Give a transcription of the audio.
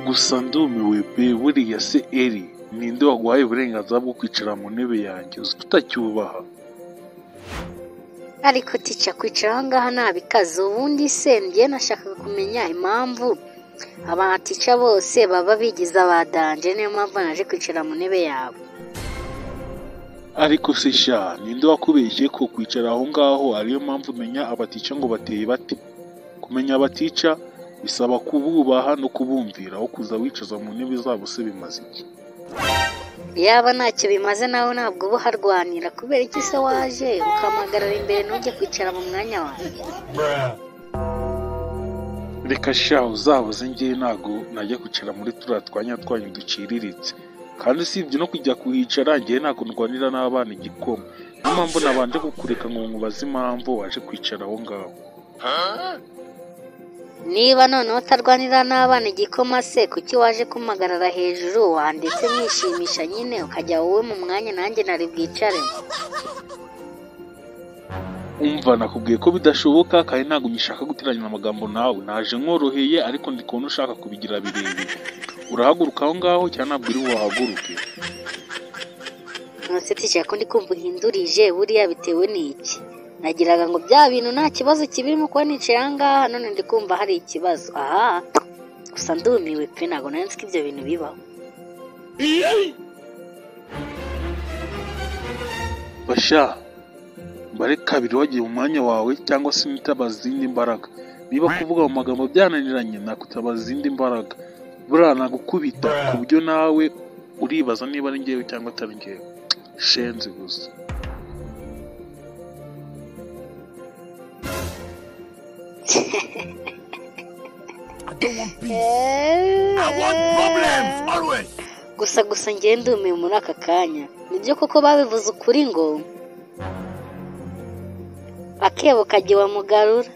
Gusa ndumiwe pe, buriya se Eri ninde waguhaye uburenganzira bwo kwicara mu ntebe yanjye? Uzi ko utacyubaha. Ariko tica, kwicara aha ngaha ntabikaze. Ubundi se njye nashakaga kumenya impamvu abatica bose baba bigize abadanje, niyo mpamvu naje kwicara mu ntebe yawe. Ariko se sha, ninde wakubeshye ko kwicara aho ngaho ariyo mpamvu umenya abatica ngo bateye bate? Kumenya abatica bisaba kububaha no kubumvira, aho kuza wicaza mu ntebe zabo se bimaze iki? Yaba ntacyo bimaze nawe ntabwo uba uharwanira. Kubera iki se waje ukamagarara imbere ntujye kwicara mu mwanya wanjye? Reka sha, uzabuze, njyewe ntabwo najya kwicara muri turiya twanya twanyu duciriritse. Kandi usibye no kujya kuhicara, njyewe ntabwo ndwanira n'abana igikoma. Niyo mpamvu nabanje kukureka ngo nkubaze impamvu waje kwicara aho ngaho. Niba noneho utarwanira n'abana igikoma se, kuki waje kumpagarara hejuru? Wanditse mwishimisha nyine ukajya wowe mu mwanya nanjye nari bwicaremo. Umva, nakubwiye ko bidashoboka kandi ntabwo ngishaka guteranya amagambo nawe. Naje nkoroheye ariko ndi kubona ushaka kubigira birebire. Urahaguruka aho ngaho cyangwa ntabwo uri buhaguruke? Nonese tica, ko ndi kumva uhindurije, buriya bitewe n'iki? Nagiraga ngo bya bintu nta kibazo kibirimo kuba nicaye aha ngaha, none ndi kumva hari ikibazo. Aha gusa ndumiwe pe, ntabwo nari nzi ko ibyo bintu bibaho. Basha, mbare kabiri wagiye mu mwanya wawe cyangwa se nitabaza izindi mbaraga. Niba kuvuga mu magambo byananiranye, nakutabaza izindi mbaraga. Buriya nagukubita ku buryo nawe uribaza niba ari njyewe cyangwa atari njyewe. Shenzi gusa. I don't want peace. I want problems always. Gusa njye ndumiwe muri aka kanya. Nibyo koko babivuze ukuri ngo akebo kajya iwa mugarura.